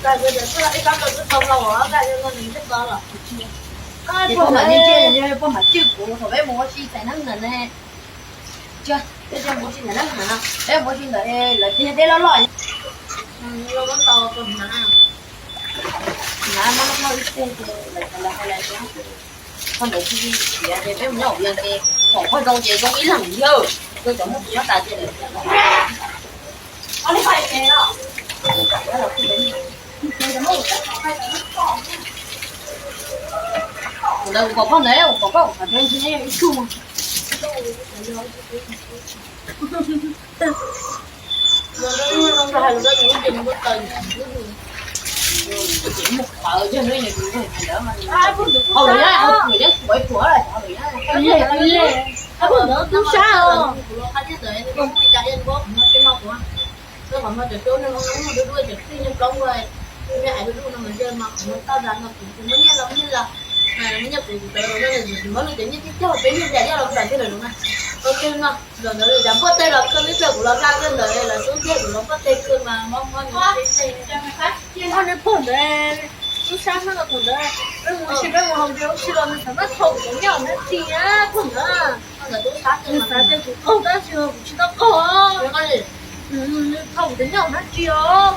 Ib sab tau twb tau los, ib sab tau nws thiaj tau los. Ces poj mam ntsia, poj mam cwj kuv thaum peb mus ua si txais neeb ntawm ne. Cia, peb cia mus ua si ntawm neeb ntawm no, peb mus ua si ntawm lawv tiag deb loj loj. Hnav muab loj loj ib teg ces lawv hais lawv tias qhov ntawd tsis siav ces peb mus nyob hauv yees ces thaum qhov zoo ces zoo ib leeg yawg, zoo cov muaj tsis nyob tas ces lawv tias ntawd kuv pom koj ntawd, kuv pom koj, kuv pom koj ntawd ib tug. Ces mus qhawv yog lub nyuag tus hais ntawd mas hauv lawv nyob hauv phuam yeej xuav phuam lawm hauv lawv nyob. Tub sab os. Qhov no cov tub neeg zoo zoo dub dub cov txij neeg plaub ua, mej hais dub dub no mas yog mas qhov no tau tas no kuv muaj nyiaj los muaj nyiaj los, muaj nyiaj kuv kuv tawv los no, muab nws cov nyiaj coj peb nyiaj ntiag yaj los tas kiag lawm no. Ok no, los ntawd yam npuaj teg los kawg, ib pliag kuv los hla kiag ntawd lawv tub ntiag kuv los npuaj teg kawg mas mob mob nws. Oj, nws pog ntawd, tub sab hmab los thaum ntawd peb mus ua si, peb mus hauv ntiav ua si los nws xav muab thau kuv cov nyiaj dab tsi na, pog ntawd. Nws xav tias kuv qaug tab sis kuv tsis tau qaug. Nws thau kuv cov nyiaj dab tsi os.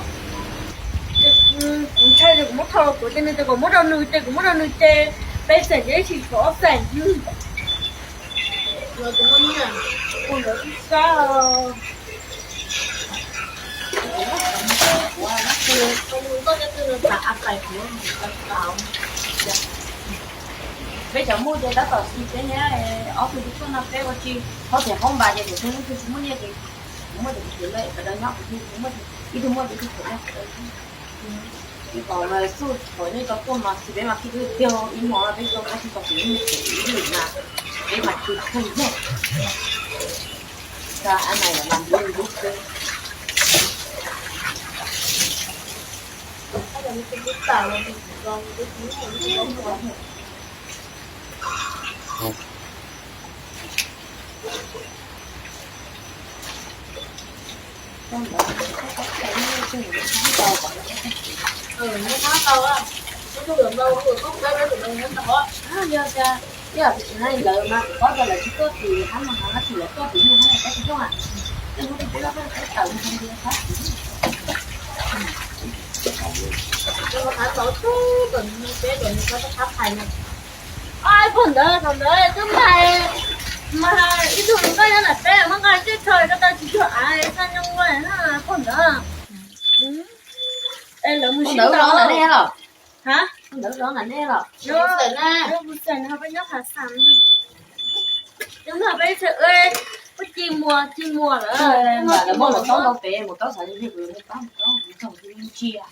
Kuv ntshai ces kuv muab thau los kuv ces nws tias kom muab rau nws ces kuv muab rau nws ces peb xeem ces ib tsis kom ob xeem. Ntawd tub sab. Peb cov muaj ces tab tom xis peb thiab, ob tug tub tuaj no peb ua tsis, qhov tias qhov npas ces kuv tug muaj tug tsis muaj nyiaj ces kuv muaj ces kuv xwb lawm, sawv daws nyob kuv tug muaj, ib tug muaj ces ib tug xwb lawm. Ib qhov mas xub qhov nej tau tuaj mas xis peb mas kuj twb tiag, ib hmos no peb tau tuaj tsis tau kuv ib lwm na, peb mas kuj tag yog. Yog tias, yog tias lawv mas kuv paub tias lawv tsis tuaj tim hab no, hab no tsis lawv tuaj tim no hab no peb tsis tuaj. Tej hnub twg peb loj peb tawm mus hais tias tab sis Oj, pog ntawd thaum ntawd twb nqa, mas ib tug nqa nyob nram teb mas nqa teb chaws ko tau tsis cuag av xa nyob ua na, pog ntawd. Es lawv mus sib ntaus. Ha? Lawv mus xeem no peb nyob Phav Xam. Nyob no peb txhais, peb ci muas ci muas lawm. Lawv muaj mus taub ntau pem, mus taub xav li kuv mus taub mus taub mus txog ntsia.